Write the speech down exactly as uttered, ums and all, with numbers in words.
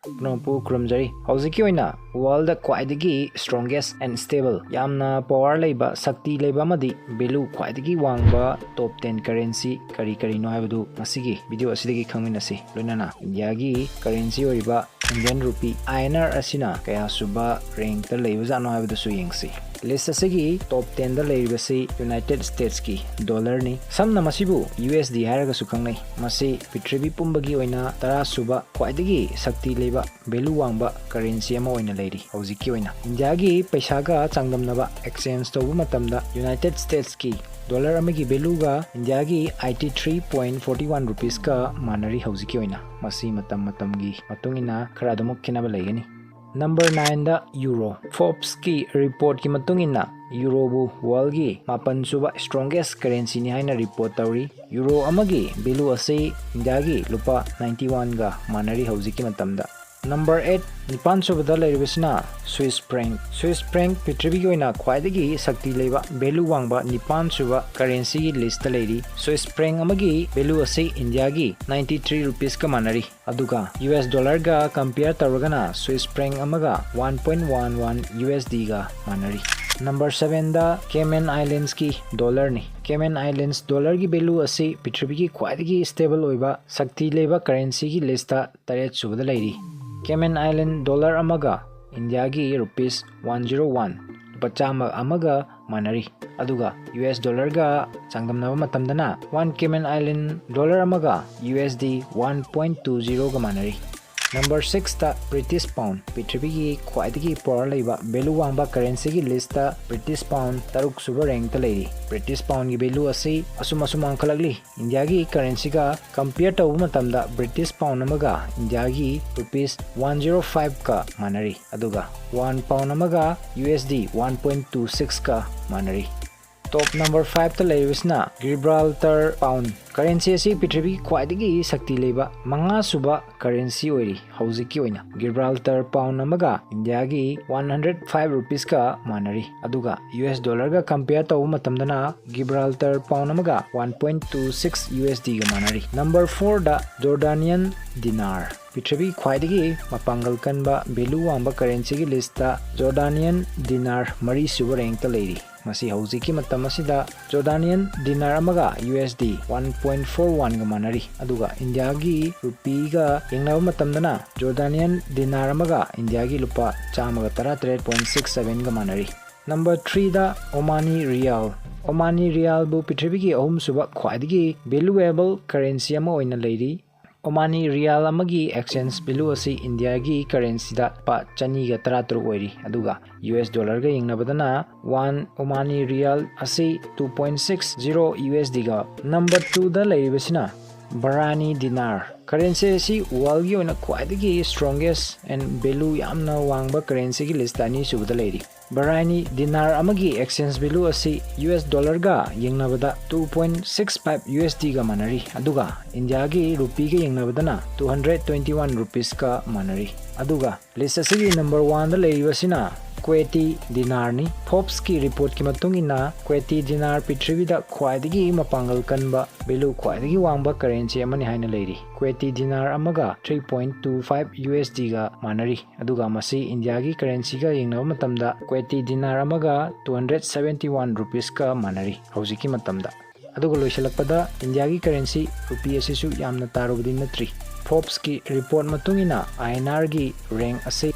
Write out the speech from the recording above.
ꯄꯨꯝꯅꯃꯛꯄꯨ ꯈꯨꯔꯨꯝꯖꯔꯤ꯫ ꯍꯧꯖꯤꯛꯀꯤ ꯑꯣꯏꯅ worldꯗ ꯈ꯭ꯋꯥꯏꯗꯒꯤ strongest and stable, ꯌꯥꯝꯅ power ꯂꯩꯕ, ꯁꯛꯇꯤ ꯂꯩꯕ ꯑꯃꯗꯤ value ꯈ꯭ꯋꯥꯏꯗꯒꯤ ꯋꯥꯡꯕ top ten currency ꯀꯔꯤ ꯀꯔꯤꯅꯣ ꯍꯥꯏꯕꯗꯨ ꯉꯁꯤꯒꯤ video ꯑꯁꯤꯗꯒꯤ ꯈꯪꯃꯤꯟꯅꯁꯤ꯫ ꯂꯣꯏꯅꯅ ꯏꯟꯗꯤꯌꯥꯒꯤ currency ꯑꯣꯏꯔꯤꯕ Indian rupee, INR ꯑꯁꯤꯅ ꯀꯌꯥ ꯁꯨꯕ rankꯇ ꯂꯩꯕꯖꯥꯠꯅꯣ ꯍꯥꯏꯕꯗꯨꯁꯨ ꯌꯦꯡꯁꯤ꯫ List ꯑꯁꯤꯒꯤ top tenꯗ ꯂꯩꯔꯤꯕꯁꯤ United Statesꯀꯤ dollarꯅꯤ꯫ ꯁꯝꯅ ꯃꯁꯤꯕꯨ USD ꯍꯥꯏꯔꯒꯁꯨ ꯈꯪꯅꯩ꯫ ꯃꯁꯤ ꯄ꯭ꯔꯤꯊꯤꯕꯤ ꯄꯨꯝꯕꯒꯤ ꯑꯣꯏꯅ ꯇꯔꯥ ꯁꯨꯕ ꯈ꯭ꯋꯥꯏꯗꯒꯤ ꯁꯛꯇꯤ ꯂꯩꯕ, value ꯋꯥꯡꯕ currency ꯑꯃ ꯑꯣꯏꯅ ꯂꯩꯔꯤ꯫ ꯍꯧꯖꯤꯛꯀꯤ ꯑꯣꯏꯅ ꯏꯟꯗꯤꯌꯥꯒꯤ ꯄꯩꯁꯥꯒ ꯆꯥꯡꯗꯝꯅꯕ, exchange ꯇꯧꯕ ꯃꯇꯝꯗ United Statesꯀꯤ dollar ꯑꯃꯒꯤ valueꯒ ꯏꯟꯗꯤꯌꯥꯒꯤ eighty three point forty one rupeesꯀ ꯃꯥꯟꯅꯔꯤ ꯍꯧꯖꯤꯛꯀꯤ ꯑꯣꯏꯅ꯫ ꯃꯁꯤ ꯃꯇꯝ ꯃꯇꯝꯒꯤ ꯃꯇꯨꯡ ꯏꯟꯅ ꯈꯔ ꯑꯗꯨꯃꯛ ꯈꯦꯠꯅꯕ ꯂꯩꯒꯅꯤ꯫ Number nineꯗ euro꯫ Forbesꯀꯤ reportꯀꯤ ꯃꯇꯨꯡ ꯏꯟꯅ euroꯕꯨ worldꯒꯤ ꯃꯥꯄꯟ ꯁꯨꯕ strongest currencyꯅꯤ ꯍꯥꯏꯅ report ꯇꯧꯔꯤ꯫ Euro ꯑꯃꯒꯤ value ꯑꯁꯤ ꯏꯟꯗꯤꯌꯥꯒꯤ ꯂꯨꯄꯥ ninety oneꯒ ꯃꯥꯟꯅꯔꯤ ꯍꯧꯖꯤꯛꯀꯤ ꯃꯇꯝꯗ꯫ Number eight, ꯅꯤꯄꯥꯟ ꯁꯨꯕꯗ ꯂꯩꯔꯤꯕꯁꯤꯅ Swiss franc꯫ Swiss franc ꯄ꯭ꯔꯤꯊꯤꯕꯤꯒꯤ ꯑꯣꯏꯅ ꯈ꯭ꯋꯥꯏꯗꯒꯤ ꯁꯛꯇꯤ ꯂꯩꯕ, value ꯋꯥꯡꯕ ꯅꯤꯄꯥꯟ ꯁꯨꯕ currencyꯒꯤ listꯇ ꯂꯩꯔꯤ꯫ Swiss franc ꯑꯃꯒꯤ value ꯑꯁꯤ ꯏꯟꯗꯤꯌꯥꯒꯤ ninety three rupeesꯀ ꯃꯥꯟꯅꯔꯤ꯫ ꯑꯗꯨꯒ US dollarꯒ compare ꯇꯧꯔꯒꯅ Swiss franc ꯑꯃꯒ one point one one USDꯒ ꯃꯥꯟꯅꯔꯤ꯫ Number sevenꯗ Cayman Islandsꯀꯤ dollarꯅꯤ꯫ Cayman Islands dollarꯒꯤ value ꯑꯁꯤ ꯄ꯭ꯔꯤꯊꯤꯕꯤꯒꯤ ꯈ꯭ꯋꯥꯏꯗꯒꯤ stable ꯑꯣꯏꯕ ꯁꯛꯇꯤ ꯂꯩꯕ currencyꯒꯤ listꯇ ꯇꯔꯦꯠ ꯁꯨꯕꯗ ꯂꯩꯔꯤ꯫ Cayman Island dollar ꯑꯃꯒ ꯏꯟꯗꯤꯌꯥꯒꯤ rupees one zero one, ꯂꯨꯄꯥ ꯆꯥꯝꯃ ꯑꯃꯒ ꯃꯥꯟꯅꯔꯤ꯫ ꯑꯗꯨꯒ US dollarꯒ ꯆꯥꯡꯗꯝꯅꯕ ꯃꯇꯝꯗꯅ one Cayman Island dollar ꯑꯃꯒ USD one point two zeroꯒ ꯃꯥꯟꯅꯔꯤ꯫ Number sixꯇ British pound, ꯄ꯭ꯔꯤꯊꯤꯕꯤꯒꯤ ꯈ꯭ꯋꯥꯏꯗꯒꯤ power ꯂꯩꯕ, value ꯋꯥꯡꯕ currencyꯒꯤ listꯇ British pound ꯇꯔꯨꯛ ꯁꯨꯕ rankꯇ ꯂꯩꯔꯤ꯫ British poundꯒꯤ value ꯑꯁꯤ ꯑꯁꯨꯝ ꯑꯁꯨꯝ ꯋꯥꯡꯈꯠꯂꯛꯂꯤ꯫ ꯏꯟꯗꯤꯌꯥꯒꯤ currencyꯒ compare ꯇꯧꯕ ꯃꯇꯝꯗ British pound ꯑꯃꯒ ꯏꯟꯗꯤꯌꯥꯒꯤ rupees one zero fiveꯀ ꯃꯥꯟꯅꯔꯤ, ꯑꯗꯨꯒ one pound ꯑꯃꯒ USD one point two sixꯀ ꯃꯥꯟꯅꯔꯤ꯫ Top number five ꯇ ꯂꯩꯔꯤꯕꯁꯤꯅ Gibraltar Pound꯫ Currency ꯑꯁꯤ ꯄ꯭ꯔꯤꯊꯤꯕꯤꯒꯤ ꯈ꯭ꯋꯥꯏꯗꯒꯤ ꯁꯛꯇꯤ ꯂꯩꯕ ꯃꯉꯥꯁꯨꯕ currency ꯑꯣꯏꯔꯤ꯫ ꯍꯧꯖꯤꯛꯀꯤ ꯑꯣꯏꯅ Gibraltar Pound ꯑꯃꯒ ꯏꯟꯗꯤꯌꯥꯒꯤ one hundred five rupees ꯀ ꯃꯥꯟꯅꯔꯤ꯫ ꯑꯗꯨꯒ U S dollar ꯒ compare ꯇꯧꯕ ꯃꯇꯝꯗꯅ Gibraltar Pound ꯑꯃꯒ one point two six U S D ꯒ ꯃꯥꯟꯅꯔꯤ꯫ Number four ꯗ Jordanian dinar꯫ ꯄ꯭ꯔꯤꯊꯤꯕꯤ ꯈ꯭ꯋꯥꯏꯗꯒꯤ ꯃꯄꯥꯡꯒꯜ ꯀꯟꯕ value ꯋꯥꯡꯕ currency ꯒꯤ list ꯇ Jordanian dinar ꯃꯔꯤꯁꯨꯕ rank ꯇ ꯂꯩꯔꯤ꯫ ꯃꯁꯤ ꯍꯧꯖꯤꯛꯀꯤ ꯃꯇꯝ ꯑꯁꯤꯗ Jordanian dinar ꯑꯃꯒ U S D one point four one ꯒ ꯃꯥꯟꯅꯔꯤ꯫ ꯑꯗꯨꯒ ꯏꯟꯗꯤꯌꯥꯒꯤ ꯔꯨꯄꯤꯒ ꯌꯦꯡꯅꯕ ꯃꯇꯝꯗꯅ Jordanian dinar ꯑꯃꯒ ꯏꯟꯗꯤꯌꯥꯒꯤ ꯂꯨꯄꯥ ꯆꯥꯝꯃꯒ ꯇꯔꯥꯇꯔꯦꯠ point six seven ꯒ ꯃꯥꯟꯅꯔꯤ꯫ Number three ꯗ Omani Riyal꯫ Omani Riyal ꯕꯨ ꯄ꯭ꯔꯤꯊꯤꯕꯤꯒꯤ ꯑꯍꯨꯝꯁꯨꯕ ꯈ꯭ꯋꯥꯏꯗꯒꯤ valuable currency ꯑꯃ ꯑꯣꯏꯅ ꯂꯩꯔꯤ꯫ Omani Riyal ꯑꯃꯒꯤ exchange value ꯑꯁꯤ ꯏꯟꯗꯤꯌꯥꯒꯤ currency ꯗ ꯂꯨꯄꯥ ꯆꯅꯤꯒ ꯇꯔꯥꯇꯔꯨꯛ ꯑꯣꯏꯔꯤ, ꯑꯗꯨꯒ U S dollar ꯒ ꯌꯦꯡꯅꯕꯗꯅ one Omani Riyal ꯑꯁꯤ two point six zero U S D ꯒ꯫ Number two ꯗ ꯂꯩꯔꯤꯕꯁꯤꯅ Bahraini dinar꯫ Currency ꯑꯁꯤ world ꯒꯤ ꯑꯣꯏꯅ ꯈ꯭ꯋꯥꯏꯗꯒꯤ strongest and value ꯌꯥꯝꯅ ꯋꯥꯡꯕ currency ꯒꯤ list ꯇ ꯑꯅꯤꯁꯨꯕꯗ ꯂꯩꯔꯤ꯫ Bahraini dinar ꯑꯃꯒꯤ exchange value ꯑꯁꯤ U S dollar ꯒ ꯌꯦꯡꯅꯕꯗ two point six five U S D ꯒ ꯃꯥꯟꯅꯔꯤ, ꯑꯗꯨꯒ ꯏꯟꯗꯤꯌꯥꯒꯤ ꯔꯨꯄꯤꯒ ꯌꯦꯡꯅꯕꯗꯅ two hundred twenty one rupees ꯀ ꯃꯥꯟꯅꯔꯤ꯫ ꯑꯗꯨꯒ list ꯑꯁꯤꯒꯤ number one ꯗ ꯂꯩꯔꯤꯕꯁꯤꯅ Kuwaiti dinar ꯅꯤ꯫ Forbes ꯀꯤ report ꯀꯤ ꯃꯇꯨꯡ ꯏꯟꯅ Kuwaiti dinar ꯄ꯭ꯔꯤꯊꯤꯕꯤꯗ ꯈ꯭ꯋꯥꯏꯗꯒꯤ ꯃꯄꯥꯡꯒꯜ ꯀꯟꯕ, value ꯈ꯭ꯋꯥꯏꯗꯒꯤ ꯋꯥꯡꯕ currency ꯑꯃꯅꯤ ꯍꯥꯏꯅ ꯂꯩꯔꯤ꯫ Kuwaiti dinar ꯑꯃꯒ three point two five U S D ꯒ ꯃꯥꯟꯅꯔꯤ, ꯑꯗꯨꯒ ꯃꯁꯤ ꯏꯟꯗꯤꯌꯥꯒꯤ currency ꯒ ꯌꯦꯡꯅꯕ ꯃꯇꯝꯗ Kuwaiti dinar ꯑꯃꯒ two hundred seventy one rupees ꯀ ꯃꯥꯟꯅꯔꯤ ꯍꯧꯖꯤꯛꯀꯤ ꯃꯇꯝꯗ꯫ ꯑꯗꯨꯒ ꯂꯣꯏꯁꯤꯜꯂꯛꯄꯗ ꯏꯟꯗꯤꯌꯥꯒꯤ currency ꯔꯨꯄꯤ ꯑꯁꯤꯁꯨ ꯌꯥꯝꯅ ꯇꯥꯔꯨꯕꯗꯤ ꯅꯠꯇ꯭ꯔꯤ꯫ Forbes ꯀꯤ report ꯃꯇꯨꯡ ꯏꯟꯅ I N R ꯒꯤ rank ꯑꯁꯤ